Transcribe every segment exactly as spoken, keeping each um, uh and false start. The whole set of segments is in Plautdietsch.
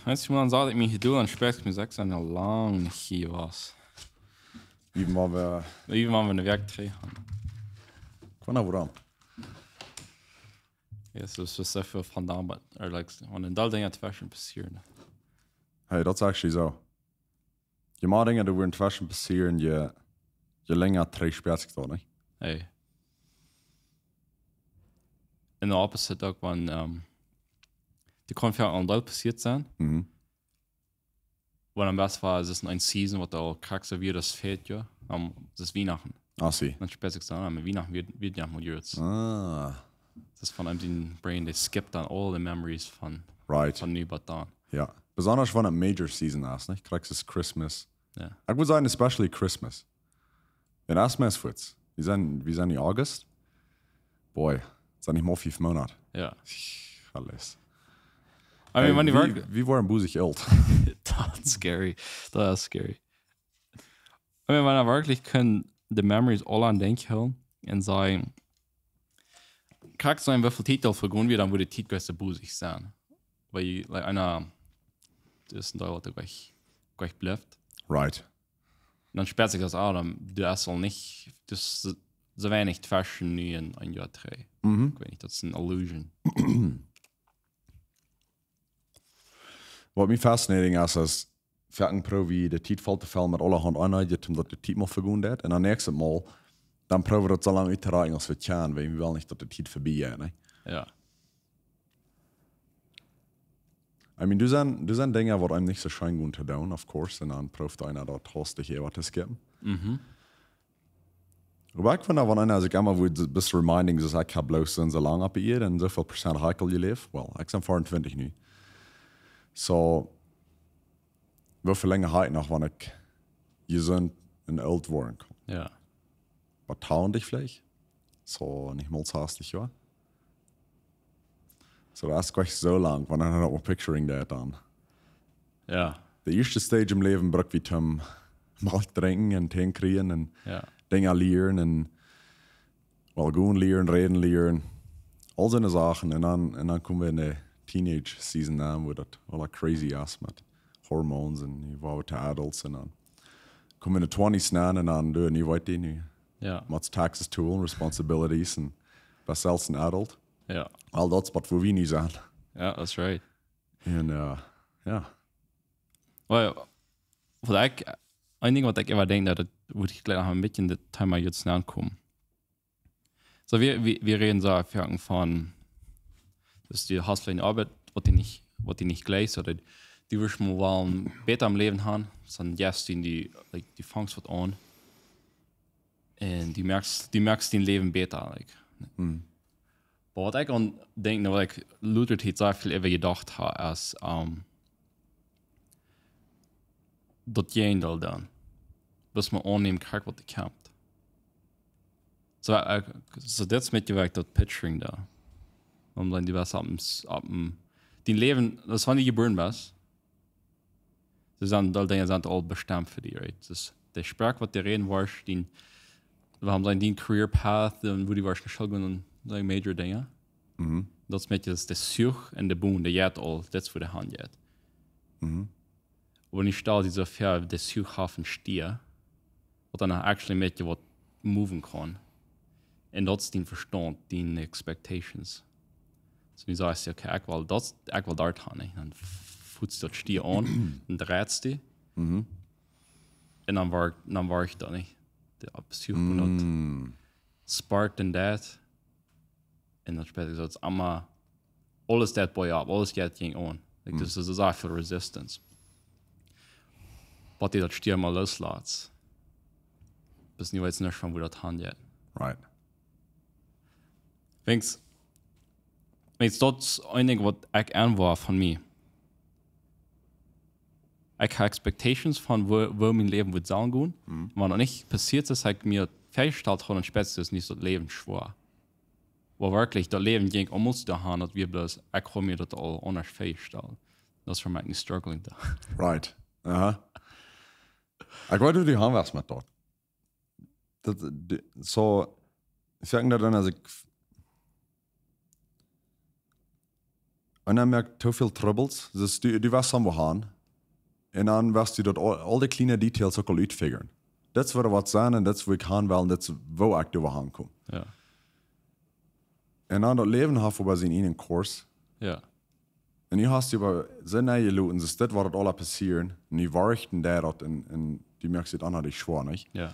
Eenjemol dan sat ekj mie hia dol un spieekj mie seks aun lang nich hia wia. Even wua wie, Even wua wie eene Wäakj trigj hauden. Kwan wua dan? Yes, daut es soo väl von doa, but, or like, wan een Deel Dinja tweschen passieren. Hey, daut es actually soo. Je mea Dinja doa wudden tweschen passieren, je, je lenja trigj spieekj ekj daut, nä? Hey. En de opposite uk, wan, ähm, dee kaun väl aun Deel passieet sennen. Mhm. Wan am besten wia, daut es eene Season, waut aul krakjt soo wia daut Fält, jo. Am, daut es Wienachten. Ah, see. Dan spieekj ekj dan, aun Wienachten wia, wia daut mol jrod. Ah, Daut es von eenem dee Brain, dee skipt dan all the memories von, right. von nu bat dan. Jo. Besonda wan et Major Season es, nä? Krakjt es Christmas. Jo. Ekj wudd sajen, especially Christmas. En Asmas fuats. Wie sent, wie sent nu August? Boy, daut sent nich mol fief Moonat. Jo. Alles. I mean, wan dee wie, werkjlich, wie wieren bosich oolt. Daut es scary. Daut es scary. I mean, wan dee werkjlich kunnen de memories aul aun Denkj hoolen un sajen, krakjt seenen, woo väl Tiet aul vegonen wia, dan wudd de Tiet bosich sennen. Wiels, like, eena, daut es een Deel, waut uk jlikj, jlikj blift. Right. Dan spieekj ekj daut aul, dan, daut es aul nich, daut es soo, soo weinich tweschen nu un een Joa trigj. Mhm. Ekj weet nich, daut es eene Illusion. Waut mie fascinating es, es, foaken proow wie de Tiet voll to fellen met aulahaunt Eenheiten, om daut de Tiet mol vegonen deit. Un dan näakjstet Mol, dan proow wie daut soo lang uttorakjen aus wie kjennen, wiels wie wellen nich, daut de Tiet verbie jeit, nä? Jo. I mean, doa sent, doa sent Dinja, waut eenem nich soo scheen gonen to doonen, of course, un dan proowt eena daut hastich äwa to skippen. Mhm. Oba ekj finn, wan eena sikj emma wudd bloos reminding, daut ekj hab bloos soo un soo lang oppe Ieed un soo väl Prozent hab ekj aul jeläft. Well, ekj sie veeauntwintich nu. So, woo väl lenja hab ekj noch, wan ekj jesunt un oolt woaren kaun? Jo. Waut, tachentich veleicht? So, nich mol sastich Joa. So, daut es jlikj soo lang, wan eena daut mol picturing deit dan. Jo. De ieeschte Stage em Läwen bruck wie toom Malkj drinkjen un Tee kjrieen un Jo. Dinja lieren un, well, gonen lieren, räden lieren. Aul soone Sachen. Un dan, un dan kome wie en de Teenage Season aun, wua daut aula crazy es met Hormones un nu woa wie to Adults un dan kome wie en de Twenties aun un dan doo wie, weet wie nu. Jo. Met Taxes tolen, Responsibilities un best selfst een Adult. Jo. Aul daut es waut wie nu sent. Jo, that's right. Un, eh, jo. Well, waut ekj, een Dinkj waut ekj emma denkj, daut, wudd ekj jlikj noch een bät en daut Thema nu aunkomen. So, wie, wie, wie räden soo foaken von, daut du hast veleicht eene Oabeit, waut die nich, waut die nich jlikjt, ooda du wurscht mol woll bäta em Läwen haben, dan jeist du en dee, like, du fangst waut aun. Un du moakst, du moakst dien Läwen bäta, like. Mm. Oba waut ekj aun denkj, waut ekj lota Tiet sea väl äwa jedocht hab, es, ähm, daut Jäajendeel doonen. Bloos mau aunnämen, krakjt waut doa kjemt. So, ekj, so daut es met je, woo ekj daut picturing doo. Om dan die best opp een, opp een, dien Läwen, daut es wan du jebuaren best, daut sent, daut Dinja sent aul bestemt fa die, right? Daut es de Sproak waut du räden woascht, dien, wie haben sent dien career path, un woo du woascht no School gonen, un soo major Dinja. Mhm. Daut es met je, daut es de Zuch un de Boon, dee jeit aul, daut es wua de Haunt jeit. Mhm. Oba nu stal die soo väa, de Zuch haft een Stia, waut dan actually met je waut moven kaun. Un daut es dien Vestaunt, dien expectations. So, du sajchst, okay, ekj well daut, ekj well daut haben, nä? Dan footst daut Stia aun, dan dreist du. Mhm. Un dan woat, dan woat daut, nä? De Option von daut Mm. sparkt en daut. Un dan späta soo, daut es emma, aules deit boy up, aules jeit jäajen aun. Like, Mm. daut es soo väl resistance. Waut die daut Stia mol loslot. Best nu weetst nich von wua daut han jeit. Right. Weens, weens daut es een Dinkj waut ekj aunwoa von mie. Ekj hab expectations von woo, woo mien Läwen woat sennen gonen. Mhm. Wan daut nich passieet es, hab ekj mie väajestalt, dan späta es nich daut Läwen schwoa. Oba werkjlich, daut Läwen jinkj aulmost doahan, daut wie bloos, ekj hab mie daut aul aundasch väajestalt. Daut es fa mie nich struggling doa. Right. Aha. Ekj weet, woo du han west met daut. Daut, de, so, ekj saj daut dan, aus ekj, Un dan moakt too väl Trubbels, dus du, du west dan wua han. Un dan west du daut aul, aul de kjliene Details uk aul utfigure. Dit es wua waut sent un dit es wua ekj han well un dit es wua ekj doa han kom. Ja. Un dan daut Läwen haft oba sienen eenen Kurs. Ja. Un nu hast du oba soo neijeloten, es dit waut aul passieren. Un nu warchten dee daut un, un du moakst et aun die schwoa, nich? Ja.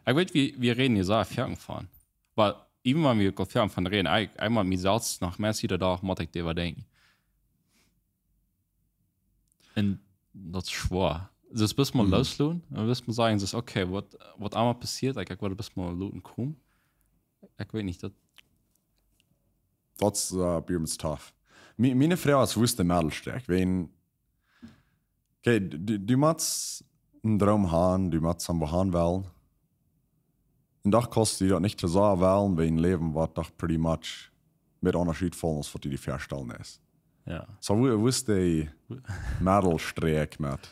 Ekj weet, wie, wie räden hia sea foaken von. Oba even wan wie foaken von räden, ekj, ekj mott mie selfst noch mea jieda Dach mott ekj doaräwa denkjen. Un daut es schwoa. Dus bloos mol Mhm. loosloten un bloos mol sajen, dus okay, waut, waut emma passieet, ekj, ekj well bloos mol loten komen. Ekj weet nich, daut Daut es, äh, bie mie tough. Mi-, miene Froag es, wua es de Meddelstreck? Wan, okay, du, du motst eenen Droom han, du motst wua han wellen. Un doch kaust du daut nich too sea wellen, wiels daut Läwen woat doch pretty much met aundasch utfaulen aus waut du die väastalen deist. Ja. So, wua, wua es de Meddelstreck met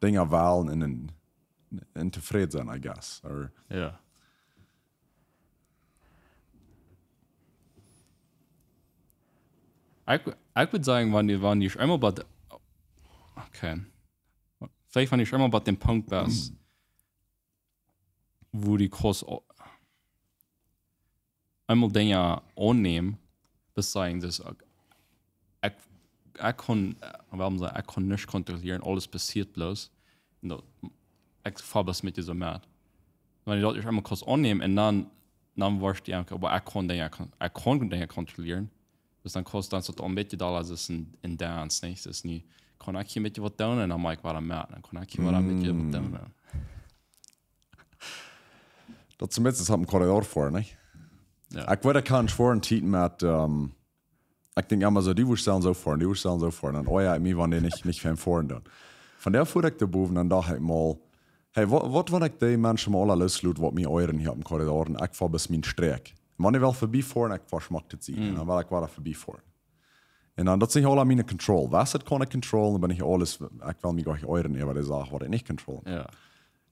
Dinja wellen un, un, un tofräd sennen, I guess. Or, Ja. Ekj, ekj wudd sajen, wan du, wan du eemol bie, okay. Veleicht wan du eemol bie dän Punkt best, wua du kaust o-, eemol Dinja aunnämen, best sajen, dus ekj, ekj, ekj kaun, äh, wuarom sajen, ekj kaun nuscht kontrollieren, aules passieet bloos. Un daut, ekj foa bloos met dise Moot. Wan du daut eemol kaust aunnämen un dan, dan woascht du, okay, oba ekj kaun Dinja kon-, ekj kaun Dinja kontrollieren. Dus dan kaust du dan soo een bät doa aus een, een Dance, nich? Dus nu kaun ekj hia een bät waut doonen un dan moak ekj wada met. Dan kaun ekj hia wada een bät waut Mm. doonen. Daut es een bät aus opp een Korridor foaren, nich? Ja. Ekj weet, ekj kaun schwoa een Tiet met, ähm, ekj denkj emma soo, dee wudd sellen soo foaren, dee wudd sellen soo foaren. Un oh ja, mie wan dee nich, nich fein foaren doonen. Von doa foa ekj doa bowen un docht ekj mol, hey, waut, waut wan ekj dee Menschen mol aula loosloot, waut mie oiren hia opp een Korridor un ekj foa bloos mienen Streck. Wan dee well verbie foaren, ekj foa schmock to seenen. Mm. Un dan well ekj wada verbie foaren. Un dan, daut es nich aula miene Control. Waut ekj kaun controllen, dan sie ekj aules, ekj well mie nich oiren äwa dee Sachen, waut ekj nich controllen. Ja.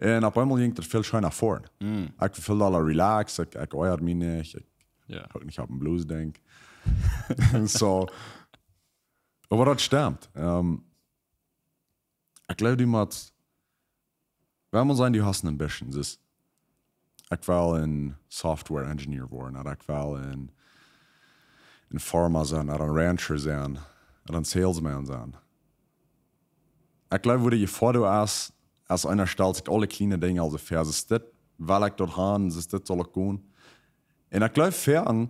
Un opp eemol jinkj daut väl scheena foaren. Mm. Ekj feeld aula relaxed, ekj, ekj oier mie nich, ekj Ja. hool nich opp een Blues, denkj. Un soo. Oba daut stemt. Ähm, ekj jleew, du motst, wan mol sajen, du hast een Ambition, dus ekj well een Software Engineer woaren, ooda ekj well een, een Farmer sennen, ooda een Rancher sennen, ooda een Salesman sennen. Ekj jleew, wua de Jefoa doa es, aus eena stalt sikj aule kjliene Dinja aul soo väa, es dit, well ekj daut han, es dit, saul ekj gonen. Un ekj jleew, foaken,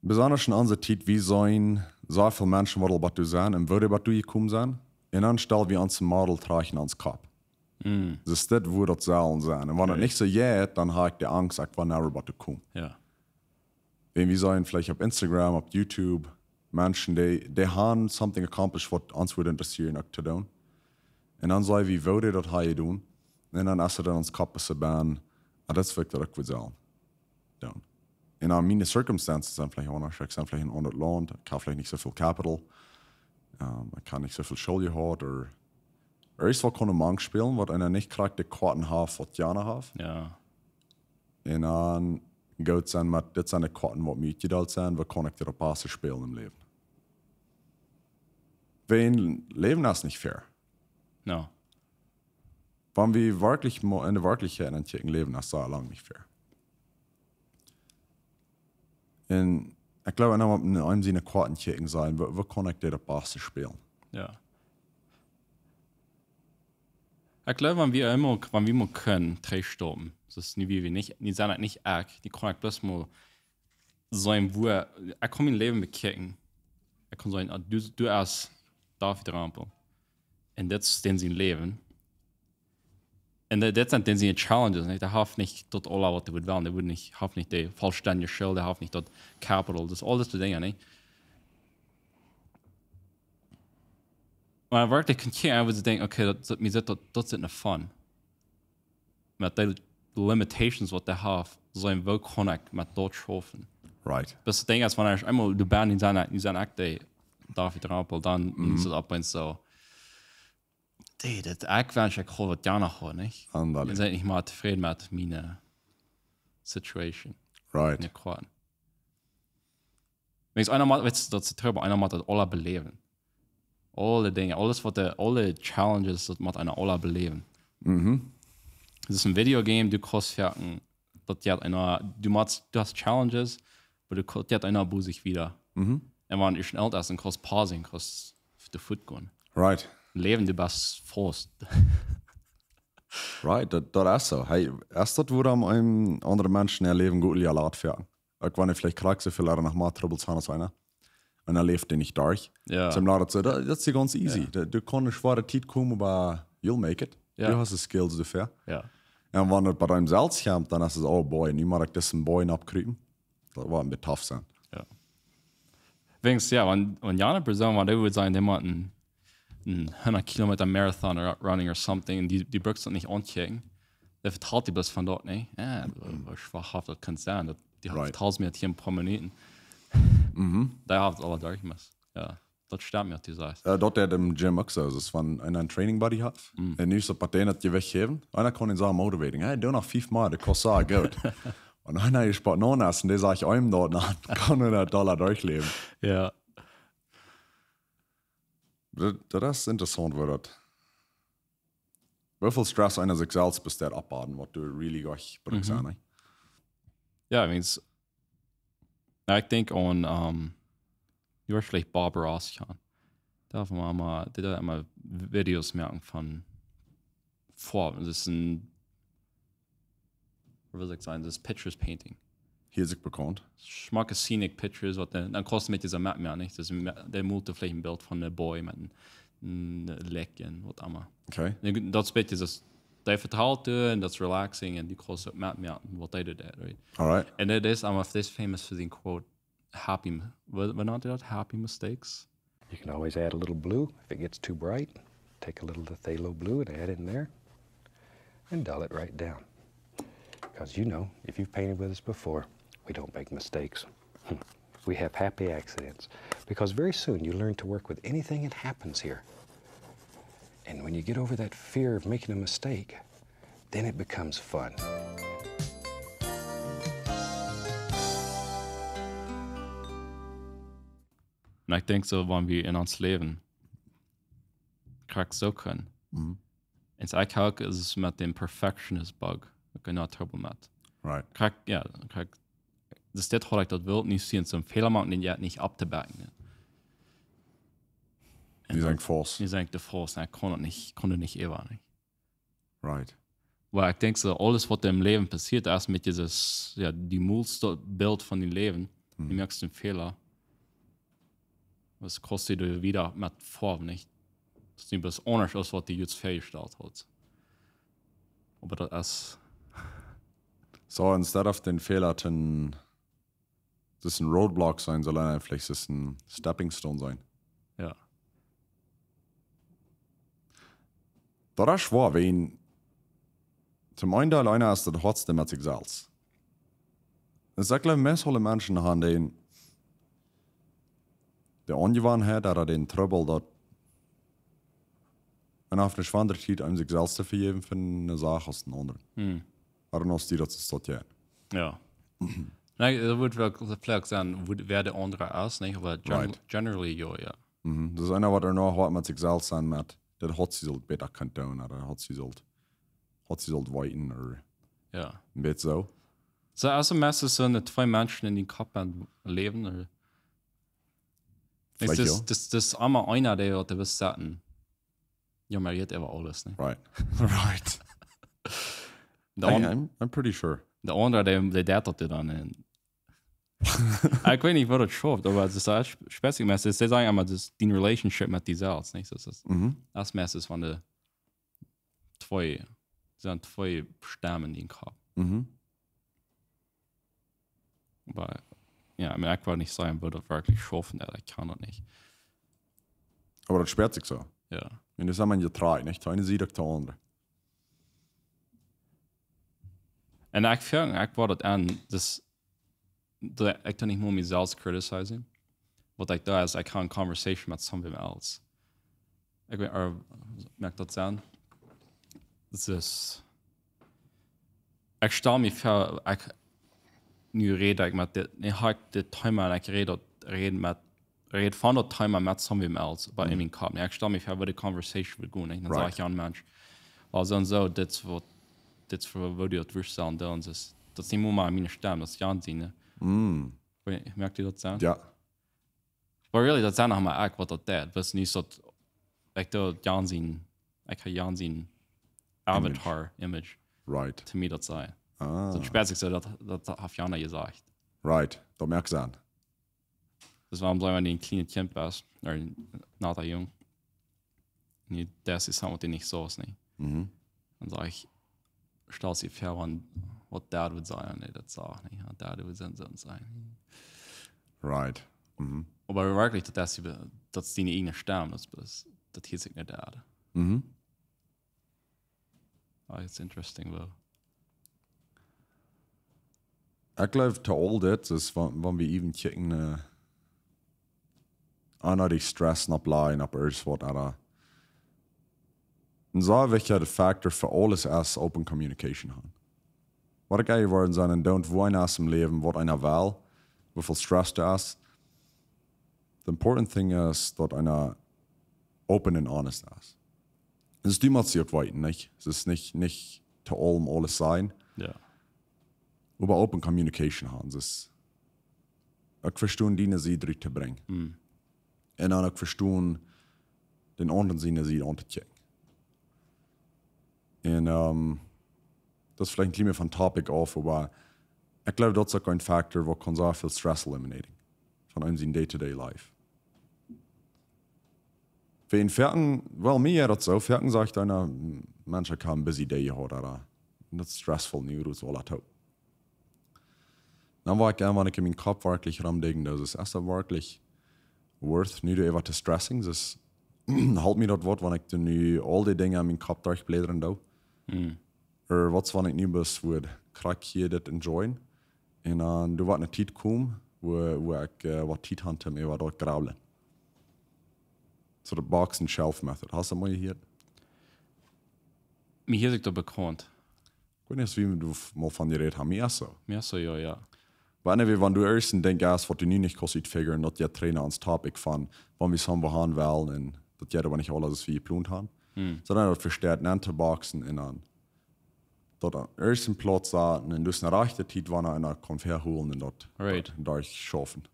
besonda en onse Tiet, wie seenen soo väl Menschen, waut aul bat doa sent un woo dee bat doa jekomen sent. Un dan stalen wie ons een Model trigj en onsen Kopp. Mm. Es dit, wua daut saul sennen. Un wan daut Right. nich soo jeit, dan hab ekj de Angst, ekj woa never bat doa komen. Ja. Wan wie seenen veleicht opp Instagram, opp YouTube, Menschen, dee, dee han something accomplished, waut ons wudd interessieren, uk to doonen. Un dan saj wie, woo dee daut hia doonen. Un dan es et en ons Kopp soo bie, ah, daut es waut ekj uk well sellen doonen. Un dan miene circumstances sent veleicht aundasch. Ekj sie veleicht en een aundret Launt, ekj hab veleicht nich soo väl Capital. Ähm, ekj hab nich soo väl School jehaut, ooda, ooda es waut kaun een Mank spälen, waut eena nich krakjt de Koaten haft, waut jana haft. Ja. Un dan goot sennen met, dit sent de Koaten, waut mie utjedeelt sent, woo kaun ekj daut opp baste spälen em Läwen? Wiels Läwen es nich fair. No. Wan wie werkjlich mo-, en de Werkjlichkjeit ankjikjen, Läwen es sea lang nich fair. Un ekj jleew, wan wie en eenen siene Koaten kjikjen sellen, woo, woo kaun ekj dit opp baste spälen? Ja. Ekj jleew, wan wie eemol, wan wie mol kjennen trigjstoppen, daut es nu, wie wie nich, nu sent daut nich ekj, nu kaun ekj bloos mol seenen, wua, ekj kaun mien Läwen bekjikjen. Ekj kaun seenen, ah, du, du best David Rempel. Un dit es dän sien Läwen. Un dit, dit sent dän siene Challenges, nich? Dee haft nich daut aula, waut hee wudd wellen. Dee wudd nich, haft nich de vollstendje School, dee haft nich daut Capital, daut aul dise Dinja, nich? Oba werkjlich kaun ekj eefach denkjen, okay, daut, daut, mie sit daut, daut sit een fun. Met de limitations, waut hee haft, seenen, woo kaun ekj met daut schaufen? Right. Daut Dinkj es, wan ekj eemol doa bie sie, sie ekj de David Rempel, dan Mhm. es et opp eemol soo, dee, daut, ekj wensch, ekj haud waut jana haud, nich? Aundasch. Dan sie ekj nich mea tofräd met miene Situation. Right. Miene Koaten. Weens eena mott, weetst, daut es terrible, eena mott daut aula beläwen. Aule Dinja, aules waut de, aule Challenges, daut mott eena aula beläwen. Mhm. Daut es een Videogame, du kaust foaken, daut jeit eena, du motst, du hast Challenges, oba du ko-, jeit eena bosich wieda. Mhm. Un wan du schnell daut es, dan kaust pausen, kaust de Foot gonen. Right. Läwen, du best faust. Right, daut, daut es soo. Hey, es daut wuarom een aundre Menschen äa Läwen goot lia lat foaken? Uk wan veleicht krakjt soo väl noch mea Trubbels han aus eena. Un dan läft dee nich derch. Jo. Soo, daut, daut, daut es gaunz easy. Jo. Du, du kaust eene schwoare Tiet komen, oba you'll make it. Jo. Du hast de Skills doafäa. Jo. Un wan et bie däm selfst kjemt, dan es et, oh boy, nu mott ekj disen Bojen oppkrupen. Daut woat een bät tough sennen. Jo. Weens, jo, wan, wan jane Persoon, wan dee wudd sajen, dee mott een, een hundat Kilometer Marathon or running or something, un dee, dee brukt daut nich aunkjikjen, dee vetalt die bloos von daut, nä? Jo, woo schwoa haft daut kunt sennen. Daut, dee Right. vetalt mie daut hia een poa Minuten. Mhm. Dee haft aul derchjemoakt. Jo, daut stemmt mie, waut du sajchst. Äh, daut deit em Gym uk soo. Daut es, wan eena een Training Buddy haft, Mm. un nu es daut bie dän daut Jewicht häwen, eena kaun am soo motivieren. Hey, doo noch fief mol, daut kaust soo goot. Un eena es bie no es, un dee sajcht eenmol daut, dan kaun eena daut aula derchläwen. Jo. Daut, daut es interessaunt, woo daut, woo väl Stress eena sikj selfst besteit oppbauen, waut du really goot bruckst, Mhm. nä? Jo, I mean, s-, na, ekj denkj aun, ähm, du woascht veleicht Bob Ross kjanen. Dee haft emma, dee deed emma Videos moaken von Foarwen. Daut es een, woo well ekj sajen, daut es Pictures Painting. Hia es uk bekaunt. Schmocke scenic pictures, waut dee, dan kaust du met dise Map mea, nich? Daut es, dee molt veleicht een Bilt von een Boy met een, een Lake un waut emma. Okay. Un daut es een bät, daut, dee vetalt die un daut es relaxing un du kaust uk met mea, waut dee deit, right? All right. Un dee es emma, dee es famous fa siene quote, happy, m-, woo, woo nant dee daut? Happy mistakes? You can always add a little blue if it gets too bright. Take a little of the phthalo blue and add in there and dull it right down. Because, you know, if you've painted with us before, we don't make mistakes. We have happy accidents. Because very soon you learn to work with anything that happens here. And when you get over that fear of making a mistake, then it becomes fun. Un ekj denkj soo, wan wie en ons Läwen krakjt soo kjennen. Mhm. Un ekj hab uk, es et met dän Perfectionist Bug, ekj hab noch Trubbel met. Right. Krakjt, jo, krakjt, daut dit haud ekj daut wult nich seenen, soon Fäla moaken, dän jeit nich opptobakjen. Un Dee sent daut, faust. Dee sent de faust, un ekj kaun daut nich, kaun daut nich äwa, nich? Right. Oba ekj denkj soo, aules waut em Läwen passieet, es met dit, jo, du molst daut Bilt von dien Läwen, Mhm. du moakst een Fäla. Daut kaust du wieda met Foarw, nich? Daut es nich bloos aundasch aus waut du die vejestalt hast. Oba daut es So, instead of dän Fäla to, daut es een Roadblock sennen, saul et veleicht een Stepping Stone sennen. Jo. Daut es schwoa, wan, toom eenen Deel, eena es daut hoatste met sikj selfst. Daut es, ekj jleew, meist aule Menschen haben dän, de Aunjewanheit ooda dän Trubbel, daut eena haft eene schwoare Tiet, om sikj selfst to vejäwen fa eene Sach aus een aundra. Hm. I don't know, aus die daut es daut, jo. Jo. Nä, daut woat woll veleicht sennen, woo, wäa de aundra es, nich? Oba gen-, Right. generally, jo, jo. Mhm. Daut es eena, waut doano haft met sikj selfst sennen, met, daut haud see sult bäta kunt doonen, ooda daut haud see sult, haud see sult weeten, ooda Jo. een bät soo. Soo, aus meist sent twee Menschen en dien Kopp aum Läwen, ooda? Veleicht, daut, jo. Daut, daut es emma eena, dee waut dee well saten. Jo, oba jeit äwa aules, nä? Right. Right. De I, an-, I'm, I'm pretty sure. De aundra, dee, dee deit daut dan. Un ekj weet nich, woo daut schauft, oba daut es ea sp-, spezieell, oba daut es, see sajen emma, daut es dee Relationship met die selfst, nich? Daut es, Mhm. daut meist es von de twee, sent twee Stemmen en dien Kopp. Mhm. Oba, jo, I mean, ekj well nich sajen, woo daut werkjlich schauft, jo, ekj kaun daut nich. Oba daut spieet sikj soo. Jo. Un daut es emma een Jetreid, nich? Eene Sied ooda de aundre. Un ekj feel, ekj woa daut aun, daut, daut ekj doo nich mol mie selfst criticizing. Waut ekj doo es, ekj hab eene conversation met somebody else. Ekj weet, ooda, moakt daut Senn? Daut es, ekj stal mie väa, ekj, nu räd ekj met dit, nä, hab ekj dit Thema un ekj räd daut räd met, räd von daut Thema met somebody else, oba en mienen Kopp. Jo, ekj stal mie väa, woo de conversation wudd gonen. Dan saj ekj aun Mensch, well, soo un soo, dit es waut, dit es fa woo du daut wurscht sellen doonen. Daut es, daut es nich mea miene Stemm, daut es Jan siene. Moakt die daut Senn? Jo. But really, daut es noch mau ekj waut daut deit. Daut es nich soo, ekj doo Jan sien, ekj hab Jan sien Avatar-Image. Right. To mie daut sajen. Ah. Soo spät ekj soo, daut, daut haft Jana jesajcht. Right, daut moakt Senn. Daut es wuarom, saj mau, wan du een kjlienet Kjint best, ooda een nata Jung, nu, daut es waut du nich saust, nä? Mhm. Dan saj ekj, stal die väa, wan, waut Dad wudd sajen, nä, daut saj ekj nich, waut Dad wudd sajen, soo sajen. Right. Mhm. Oba werkjlich, daut es, daut es diene eejne Stemm, daut es, daut hieet sikj nich Dad. Mhm. Ah, it's interesting, though. Ekj jleew, to aul dit, es, wan, wan wie even kjikjen, eh, aun die Stress opp lajen, opp irjent waut, ooda. Een sea wichtja Faktor fa aules es open communication han. Waut ekj aul jeworden sie, un don't, woo eena es em Läwen, waut eena well, woo väl Stress doa es. The important thing is, daut eena open and honest es. Daut es, du motst die uk weeten, nich? Daut es nich, nich to aulem aules sajen. Jo. Oba open communication han. Daut es, ekj vestonen, diene Sied trigj to brinjen. Mm. Un dan uk vestonen, dän aundren siene Sied auntokjikjen. Un, ehm, daut es veleicht een kjlien bät von topic off, oba ekj jleew, daut es uk een Faktor, waut kaun sea väl Stress eliminating von eenem sien day-to-day life. Wan foaken, well, mie jeit daut soo, foaken sajcht eena, Mensch, ekj hab een busy day jehaut, ooda daut es stressful, nu, daut es aul daut. Dan woa ekj aun, wan ekj en mienen Kopp werkjlich romdenkjen, daut es, es daut werkjlich worth, nu doa äwa to stressing? Daut es, halpt mie daut waut, wan ekj doa nu aul dee Dinja en mienen Kopp derchbläden doo? Mm. Ooda waut, wan ekj nu bloos wudd krakjt hia dit enjoyen? Un dan, doa woat eene Tiet komen, wua, wua ekj, eh, waut Tiet ha toom äwa daut grubblen. Soo de box and shelf method. Hast du daut mol jehieet? Mie es daut bekaunt. Ekj weet nich, aus wie doa mol von jerät haben. Mie es soo. Mie es soo, jo, jo. Oba anyway, wan du irjent een Dinkj hast, waut du nu nich kaust utfiguren, daut jie trainen aun daut topic von, wan wie sajen, wua wie han wellen, un daut jie oba nich aules, aus wie jeplont haben. Hm. Sonda daut vestonen, aun to boxen un dan daut aun irjent een Plauz saten un daut es eene rajchte Tiet, wan eena kaun verhoolen un daut, right, doa schaufen.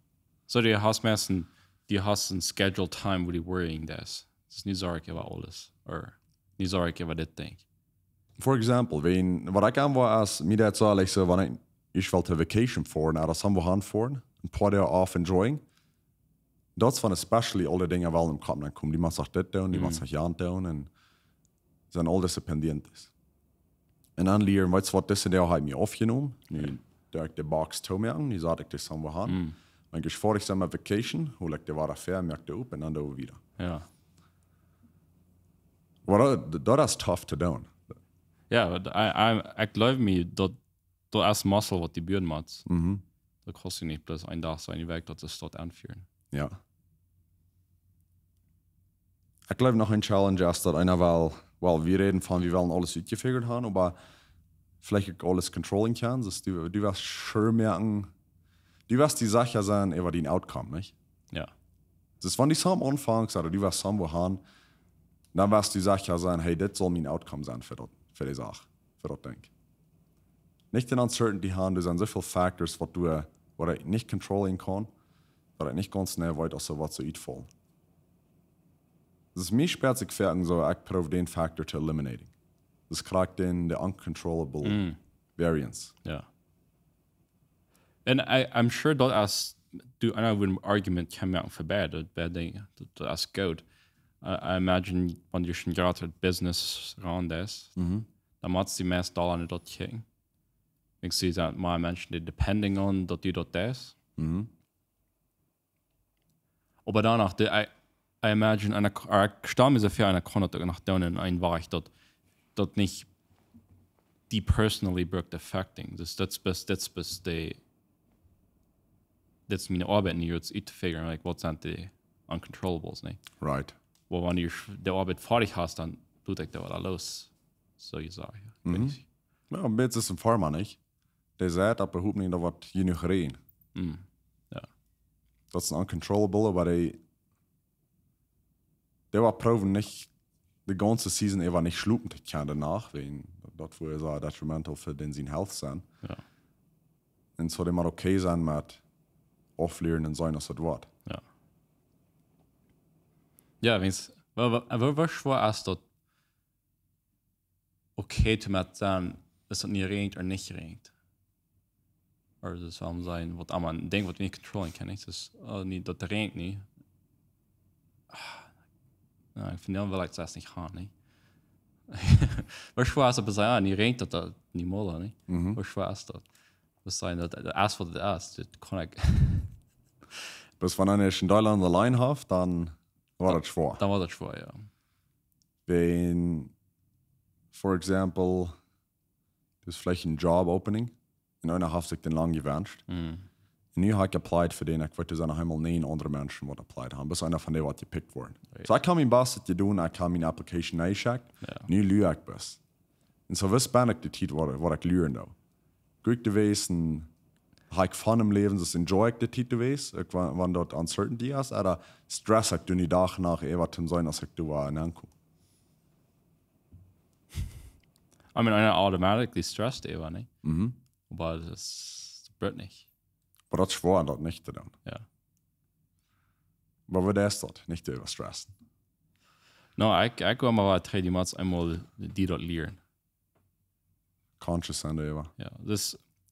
Soo, du hast meistens, du hast een scheduled time, wua du worrying best. Daut es nich soo, ekj äwa aules. Ooda nich soo, ekj äwa dit Dinkj. For example, wan, waut ekj aun woa es, mie daut soo, like, soo, wan ekj, ekj well to vacation foaren, ooda somewhere han foaren, een poa Doag off enjoying, daut es wan especially aul dee Dinja wellen em Kopp aunkomen. Du motst noch dit doonen, du motst noch jant doonen, un sent aul dise pendientes. Un dan lieren, weetst du waut, dise Doag hab ekj mie aufjenomen. Nu doo ekj de box toomoaken, nu sat ekj dee somewhere han. Mm. Wan ekj foadich sie met vacation, hol ekj dee wada ver, moak dee op un dan doo wie wieda. Jo. Oba daut, daut es tough to doonen. Jo, oba I, I, ekj jleew mie, daut, daut es muscle, waut du buen motst. Mhm. Daut kaust du nich bloos een Dach soo, een Wäakj, daut es daut aunfieren. Jo. Ekj jleew, noch eene Challenge es, daut eena well, well, wie räden von, wie wellen aules utjefiguat haben, oba veleicht uk aules controlling kjennen, daut du, du woascht sure moaken, du woascht die secha sennen äwa dän Outcome, nich? Jo. Daut es, wan du sajen aunfangst, ooda du woascht somewhere han, dan woascht du secha sennen, hey, dit saul mien Outcome sennen fa daut, fa dee Sach, fa daut Dinkj. Nich dän Uncertainty han, doa sent soo väl Factors, waut du, waut ekj nich controllen kaun, waut ekj nich gaunz jeneiw weet, aus waut saul utfaulen. Daut es mie schwoa, ekj foaken soo, ekj proow dän Factor to eliminating. Daut es krakjt dän, de uncontrollable, mm, variance. Jo. And I, I'm sure daut es, du, eena would argument kjennen moaken fa beid, daut beid Dinja, daut, daut es goot. I, I imagine, wan du soo een jrata Business raun deist, mhm, dan motst du meist aul aun daut kjikjen. Ekj see daut mea Menschen, dee depending on daut du daut deist. Mhm. Oba doano, de, I, I imagine, eena, ekj stal mie soo väa, eena kaun daut uk noch doonen en een Wajch, daut, daut nich die personally brukt affecting. Daut, daut es best, daut es best de, daut es miene Oabeit nu, daut utfiguren, like, waut sent de uncontrollables, nä? Right. Oba wan du de Oabeit foadich hast, dan doo ekj daut wada loos. Soo jesajcht, jo. Mhm. Jo, een bät es een Farma, nich? Dee sajcht, oba hopninj daut woat jenuach räajnen. Mm. Jo. daut es een uncontrollable, oba dee, dee woat proowen nich de gaunze Season äwa nich schlopen to kjennen doano, wäajen daut woat sea detrimental fa dän sien health sennen. Ja. Un soo dee mott okay sennen met auflieren un seenen aus et woat. Ja. Ja, wäajen, woo, woo, woo, woo schwoa es daut okay to met sennen, es daut nu räajent ooda nich räajent? Ooda daut saul sennen, waut emma een Dinkj, waut wie nich controllen kjennen, nich? Daut es, oh, nu, daut räajent nu. Ah, ja, ekj finj daut well ekj daut nich haben, nich? Woo schwoa es daut, to sajen, ah, nu räajent daut, daut nu mol, nich? Mhm. Woo schwoa es daut? Daut sajen, daut, daut es waut daut es, daut kaun ekj. Bloos wan eena een Deel aun de Line haft, dan woat et schwoa. Dan woat et schwoa, ja. Wäajen, for example, daut es veleicht een Job Opening un eena haft sikj dän lang jewenscht. Mhm. Un nu hab ekj applied fa dän, ekj weet, doa sent noch eemol näajen aundre Menschen, waut applied haben, bat eena von dee woat jepickt woaren. Right. Soo, ekj hab mien Best jedonen, ekj hab miene Application nenjeschikt. Ja. Nu lua ekj bloos. Un soo, waut sie ekj de Tiet, waut, waut ekj luaren doo? Goot jewast, hab ekj von em Läwen, daut enjoy ekj de Tiet jewast, ekj, wan, wan daut uncertainty es, ooda stress ekj doa dän Dach no, eh, waut to seenen, aus ekj doa aunkomm? I mean, eena automatically stresst äwa, nich? Mhm. Oba daut es, daut woat nich. Oba daut es schwoa, daut nich to doonen. Ja. Oba waut es daut? Nich äwa stressen. No, ekj, ekj wull mau waut, hey, du motst eemol die daut lieren. Conscious sennen doaräwa. Ja, daut,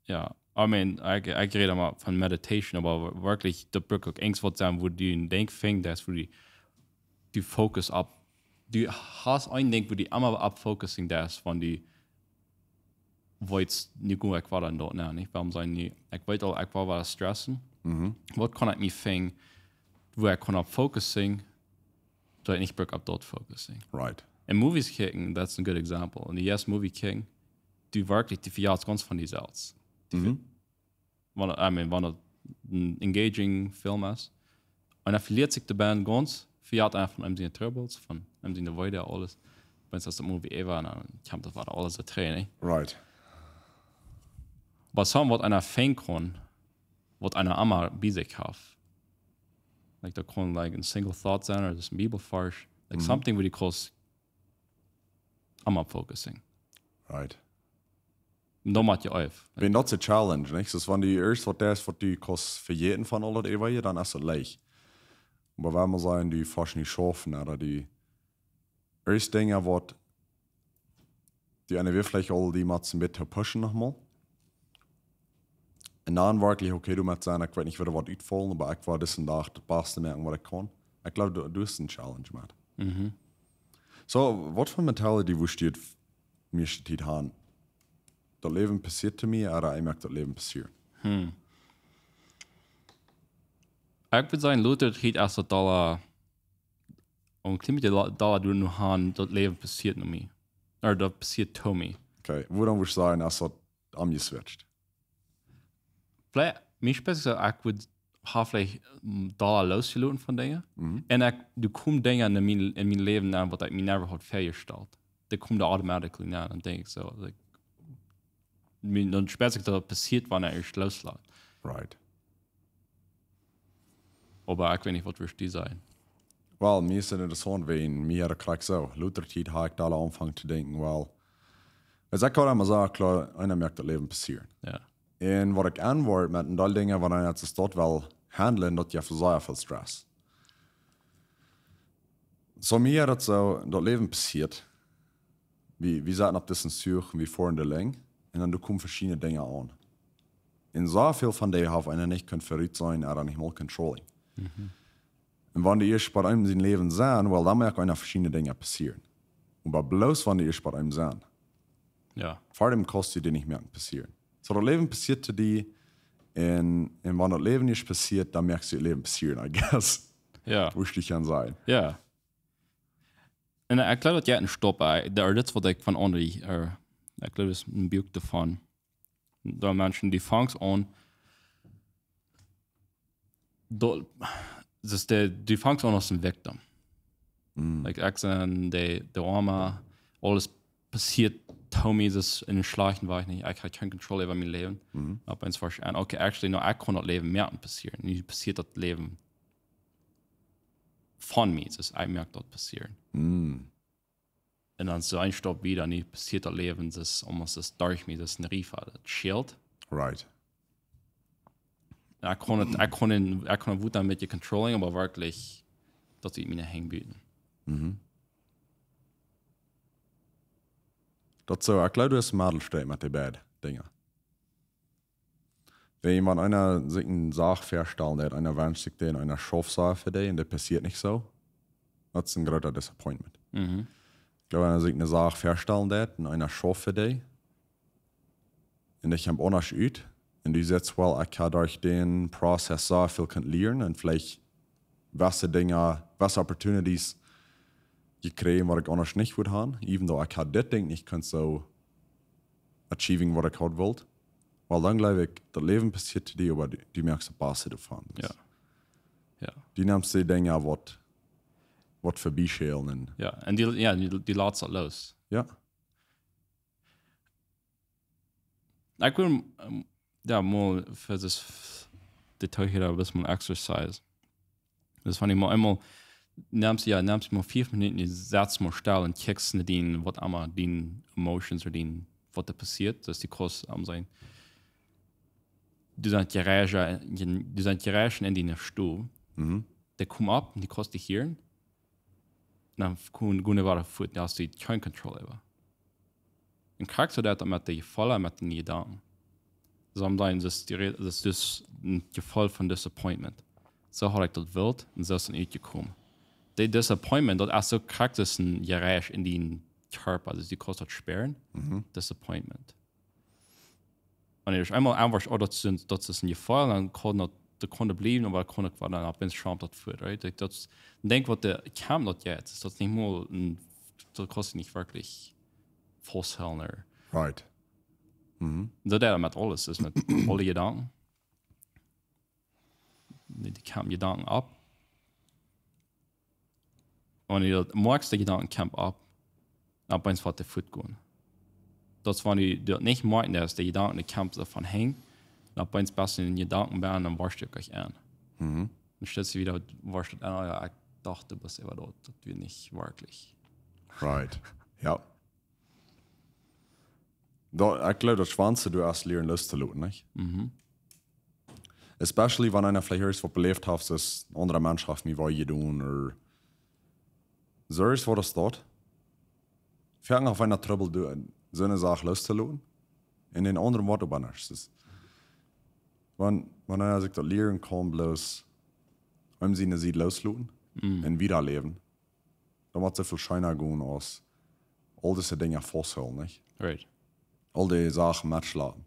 ja. I mean, ekj, ekj räd mau von meditation, oba werkjlich, daut brukt uk irjent waut sennen, wua du een Dinkj finjst, daut es, wua du, du focus opp, du hast een Dinkj, wua du emma opp focusing, daut es, wan du weetst, nu goot, ekj woa dan doa, nä, nich? Wuarom sent nu, ekj weet aul, ekj woa waut stressen. Mhm. Waut kaun ekj mie finjen, wua ekj kaun opp focusing, daut ekj nich bruk opp daut focusing? Right. Un Movies kjikjen, that's a good example. Un du jeist Movie kjikjen, du werkjlich, du vejatst gaunz von die selfst. Mhm. Wan, I mean, wan daut een engaging Film es. Un hee veliet sikj doabie gaunz, vejat eena von eenem siene Troubles, von eenem siene Weedoag, aules. Wan daut Movie äwa, dan kjemt daut wada aules trigj, nä? Right. Oba soo waut eena finjen kaun, waut eena emma bie sikj haft. Like, daut kaun, like, een single thought sennen, ooda daut es een Bibelvarsch. Like, Mhm. Something wua du kaust emma focusing. Right. Un dan mott je auf. Wäajen daut es de Challenge, nich? Daut es, wan du ieescht waut deist, waut du kaust vejäten von aul daut äwaje, dan es et leicht. Oba wan wie sajen, du fascht nich schaufen, ooda du ieescht Dinja, waut du aun de Welt veleicht aul die motst een bät pushen noch mol. Un dan werkjlich, okay, du motst sajen, ekj weet nich, woo waut utfaulen, oba ekj woa disen Dach daut Baste moaken, waut ekj kaun. Ekj jleew, daut, daut es een Challenge, Matt. Mhm. Soo, waut fa Mentality wurscht du mieeschte Tiet haben? Daut Läwen passieet to mie, ooda ekj moak daut Läwen passieren? Hm. Ekj wudd sajen, lota Tiet es daut dolla, om een kjlien bät dolla, dolla nu haben, daut Läwen passieet no mie. Ooda daut passieet to mie. Okay, wuarom wurscht du sajen, es daut omjeswitcht? Veleicht, mie spezieell, ekj wudd ha veleicht, mm, dolla losjeloten von Dinja. Mhm. Un ekj, doa komen Dinja en mien, en mien Läwen aun, waut ekj mie never haud väajestalt. Dee komen doa automatically aun, dan denkj ekj soo, like, mie, dan spezieell daut passieet, wan ekj ieescht loslat. Right. Oba ekj weet nich, waut wurscht du sajen. Well, mie es et interessaunt, wäajen mie haud krakjt soo. Lota Tiet haud ekj dolla aunjefongen to denkjen, well, aus ekj haud emma jesajcht, kloa, eena moakt daut Läwen passieren. Ja. Un waut ekj aunwort met een Deel Dinja, waut eena daut well handlen, daut jeft sea väl Stress. Soo mie es daut soo, daut Läwen passieet. Wie, wie sitten opp disen Zuch, wie foaren doa lang. Un dan doa komen veschiedne Dinja aun. Un soo väl von dee haft eena nich kunt verut seenen, ooda nich mol controlling. Mhm. Un wan du ieescht bie eenem sien Läwen sitst, well, dan moakt eena veschiedne Dinja passieren. Oba bloos wan du ieescht bie eenem sitst. Ja. Ver däm kaust du dee nich moaken passieren. Soo, daut Läwen passieet to die. Un, un wan daut Läwen nich passieet, dan moakst du daut Läwen passieren, I guess. Ja. Wurscht du kjennen sajen. Ja. Un ekj jleew, daut jeit een Stap, eh, daut, daut es waut ekj von aundre, eh, ekj jleew, daut es een Buak doavon. Daut Menschen, dee fangen aun, daut, daut es de, dee fangen aun aus een victim. Mm. Like, ekj sie de, de Oama, aules passieet Tommy, daut es een schlajchta Wajch, nich? Ekj haud kjeene Kontroll äwa mien Läwen. Mhm. Opp eemol wort, okay, actually, no, ekj kaun daut Läwen moaken passieren. Nu passieet daut Läwen von mie, daut ekj moak daut passieren. Mhm. Un dan soo een Stap wieda, nu passieet daut Läwen, daut es almost daut derch mie, daut es een Riefa, daut Schilt. Right. Ekj kaun daut, ekj kaun daut, ekj kaun daut Wota een bät controlling, oba werkjlich, daut sieht mie nich hängen buten. Mhm. Daut soo, ekj jleew, du hast een Meddel met dee beid Dinja. Wan eena sikj eene Sach väastalt, daut eena wenscht sikj dän, eena schauft soo fa dee, un daut passieet nich soo, daut es een groota Disappointment. Mhm. Ekj jleew, wan eena sikj eene Sach väastalt, un eena schauft fa dee, un daut kjemt aundasch ut, un du sajchst, well, ekj haud derch dän Prozess soo väl kunt lieren, un veleicht waut Dinja, waut Opportunities jekjräajen, waut ekj aundasch nich wudd haben, even though ekj haud dit Dinkj nich kunt soo achieving, waut ekj haud wullt. Well, dan jleew ekj, daut Läwen passieet die, oba du, du moakst daut baste doavon. Jo. Jo. Du nemst dee Dinja, waut, waut verbie schälen. Jo, un dee, jo, dee, dee latst daut loos. Jo. Ekj well, ehm, jo, mol fa daut, de Toohierer, daut es mol een Exercise. Daut es wan du mol eemol nemst, jo, nemst mol fief Minuten, du setst mol stell un kjikjst no dee, waut emma, dee emotions ooda dee, waut doa passieet, daut es dee Kurs am sennen. Du sitst jerecht, du sitst jerecht en dee Stool. Mhm. Dee kjemt opp, dee kostet hia. Dan kjemt, kjemt dee wada fuat, dan hast du kjeen Kontroll äwa. Un krakjt soo daut met de Jefeelen, met de Jedanken. Sometimes es dee Räd, daut es dus een Jefeel von Disappointment. Soo haud ekj daut wult, un soo es et nich jekomen. Dee Disappointment, daut es soo krakjt aus een Jerecht en dän Kjarpa, daut du kaust daut spieren. Mhm. Disappointment. Wan du eemol aunwascht, oh, daut es een, daut es een Jefeel, dan kaun daut, daut kaun bliewen, oba daut kaun uk wada, dan opp eemol schaumt daut fuat, right? Daut, daut es een Dinkj, waut de, kjemt daut je, daut es nich mol een, daut kaust du nich werkjlich fausthoolen, ooda? Right. Mhm. Soo daut met aules es, met aule Jedanken. Dee, dee kjemt Jedanken opp. Un dee, daut moakjst, de Jedanken kjemt opp, un opp eemol woat dee fuat gonen. Daut es wan du daut nich moakjst, daut de Jedanken, dee kjemt soo von hinjen, un opp eemol best du en Jedanken bie, dan woascht du uk aun. Mhm. Dan stellst du wada, woascht du aun, oh jo, ekj docht, du best äwa daut, daut wia nich werkjlich. Right. Jo. Daut, ekj jleew, daut schwoaste, du hast lieren loszutoonen, nich? Mhm. Especially wan eena veleicht irjent waut beläft haft, daut een aundra Mensch haft mie wee jedonen, ooda soo irjent waut es daut. Foaken haft eena Trubbel, du, soone Sach loszutoonen. Un dän aundren woat oba nuscht. Daut es, wan, wan eena sikj daut lieren kaun, bloos om siene Sied losloten, mhm, un wieda läwen, dan woat et soo väl scheena gonen aus aul dise Dinja fausthoolen, nich? Right. Aul dee Sachen metschlapen.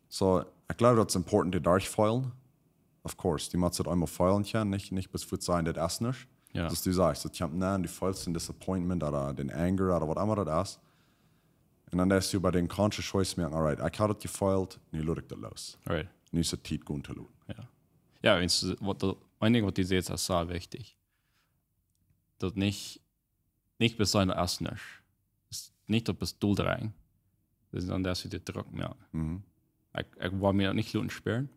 So, ekj jleew, daut es important, dee derchfeelen. Of course, dee mott daut eemol feelen kjennen, nich, nich bloos fuat sajen, daut es nuscht. Jo. Daut du sajchst, daut kjemt aun, du feelst een Disappointment ooda dän Anger ooda waut emma daut es. Un dan deist du bie dän conscious choice moaken, all right, ekj haud daut jefeelt, nu lot ekj daut loos. Right. Nu es et Tiet, gonen to loten. Jo. Jo, eent, waut de, een Dinkj, waut du sajchst, es sea wichtich. Daut nich, nich bloos sajen, daut es nuscht. Es nich daut bloos dol dreien. Daut es dan, daut du dän Drock mea. Mhm. Ekj, ekj woa mie daut nich loten spieren.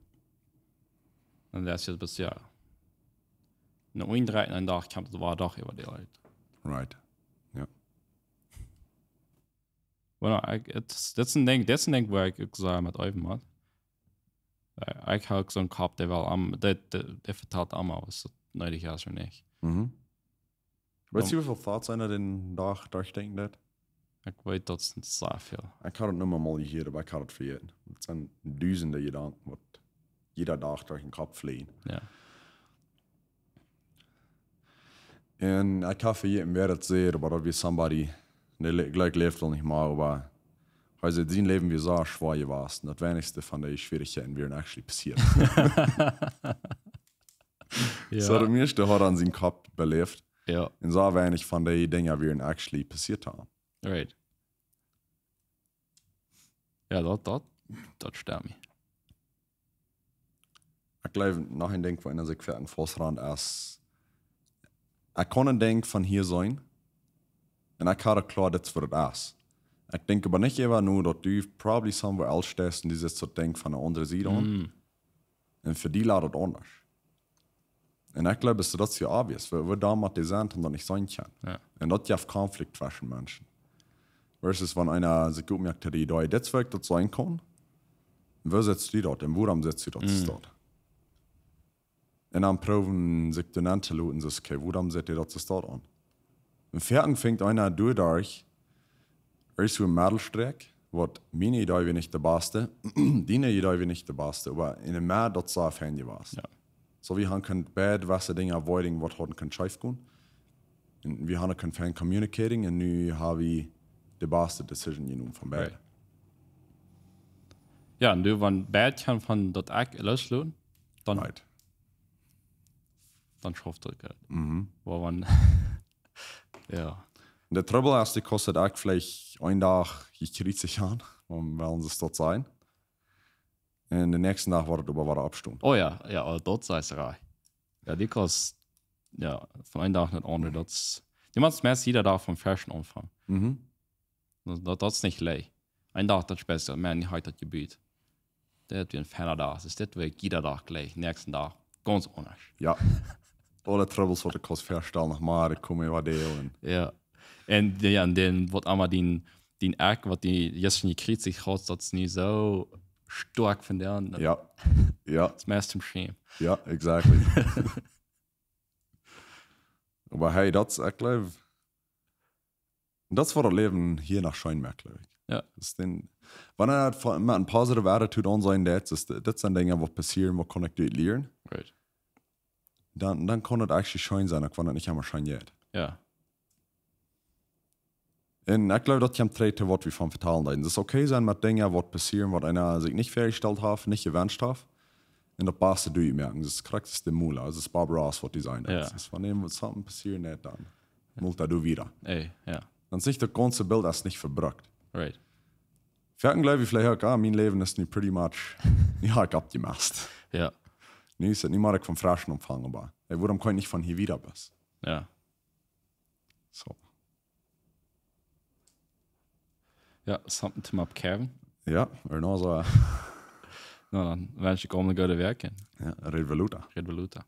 Un daut es bloos, jo. Een Dinkj, eenen Dach kjemt et wada doch äwa dee Leit. Right. Jo. Well, ekj, et is, dit es een Dinkj, dit es een Dinkj, wua ekj uk sea met äwen mott. Ekj, ekj hab uk soon Kopp, dee well am, dee, dee, dee vetalt am, auf et needich es ooda nich. Mhm. Weetst du, woo väl thoughts eena dän Dach derchdenkjen deit? Ekj weet, daut es sea väl. Ekj haud et noch mol jehieet, oba ekj haud et vejäten. Et sent dusende Jedanken, waut jieda Dach derch dän Kopp fleajen. Jo. Un ekj hab vejäten, wäa daut säd, oba daut wia somebody, dee le-, jlikj läft aul nich mea, oba hee säd, sien Läwen wia soo schwoa jewast. Un daut weinichste von de Schwierichkjeiten wieren actually passieet. Jo. So, daut mieeschte haud hee en sienen Kopp beläft. Jo. Un soo weinich von dee Dinja wieren actually passieet haben. Right. Jo, daut, daut, daut stemt mie. Ekj jleew, noch een Dinkj, wua eena sikj foaken faust rant, es, ekj kaun een Dinkj von hia seenen, un ekj hab daut kloa, dit es waut et es. Ekj denkj oba nich äwa nu daut du probably somewhere else steist un du sitst daut Dinkj von de aundre Sied aun. Un fa die lat daut aundasch. Un ekj gleew, daut es sea obvious. Wie, wie dan met dee sent un daut nich seenen kjennen. Un daut jeft Konflikt tweschen Menschen. Versus wan eena sikj oppmoakt, daut dee dit Wajch daut seenen kaun. Woo sitst du daut un wuarom sitst du daut soo? Un dan proowen sikj doa nenn to loten, soo, okay, wuarom sitt dee daut soo aun? Un foaken fangt eena doaderch, es soo een Meddelstreck, waut miene Idee wia nich de baste, diene Idee wia nich de baste, oba enne Medd daut soo fein jewast. Soo, wie han kunt beid waut Dinja avoiden, waut hauden kunt scheef gonen. Un wie han kunt fein communicating un nu ha wie de baste decision jenomen von beid. Jo, un du, wan beid kjennen von daut Ekj loosloten, dan, dan schauft daut goot. Oba wan, jo. De Trubbel es, du kaust daut Ekj veleicht een Dach jekjriezicht han, om, well wie daut sajen. Un de näakjsten Dach woat daut oba wada oppstonen. Oh jo, jo, oh, daut es rajcht. Jo, du kaust, jo, von een Dach no dän aundren, daut es, du motst meist jieda Dach von fresch aunfangen. Daut, daut, daut es nich leicht. Een Dach daut best, Maun, nu ha ekj daut jebut. Daut wia een feina Dach. Es dit Wajch jieda Dach jlikj, näakjsten Dach gaunz aundasch. Jo. Aule Trubbels waut du kaust faststalen, noch mau, dee komen äwa dee un Jo. Un dee, jo, un dan woat emma dien, dien Ekj, waut du jistren jekjriezicht haudst, daut es nu soo stoakj von dän. Jo. Jo. Daut es meist toom schämen. Jo, exactly. Oba hey, daut es, ekj gleew, daut es waut daut Läwen hia noch scheen moakt, gleew ekj. Jo. Daut es dan, wan eena daut von, met eene positive attitude aunseenen deit, daut, daut sent Dinja waut passieren, waut kaun ekj doa lieren? Right. Dan, dan kaun daut actually scheen sennen, uk wan daut nich emma scheen jeit. Jo. Un ekj gleew, daut kjemt trigj to waut wie von vetalen deeden. Daut es okay sennen met Dinja waut passieren, waut eena sikj nich väajestalt haft, nich jewenscht haft. Un daut baste doa moaken. Daut es krakjt aus de Mula, daut es Bob Ross waut dee säd. Jo. Daut es, wan irjentwaut passieren deit, dan mult daut doa wieda. Ey, jo. Dan es nich daut gaunze Bilt es nich vebrukt. Right. Foaken gleew ekj veleicht uk, ah, mien Läwen es nu pretty much, nu ha ekj aufjemast. Jo. Nu es et, nu mott ekj von fresch aunfangen, oba, ey, wuarom kaun ekj nich von hia wieda best? Jo. Soo. Jo, something to mop, Kevin. Jo, eernoo soo. Na, dan wensch ekj junt eene goode Wäakj un Jo, räd wie lota. Räd wie lota.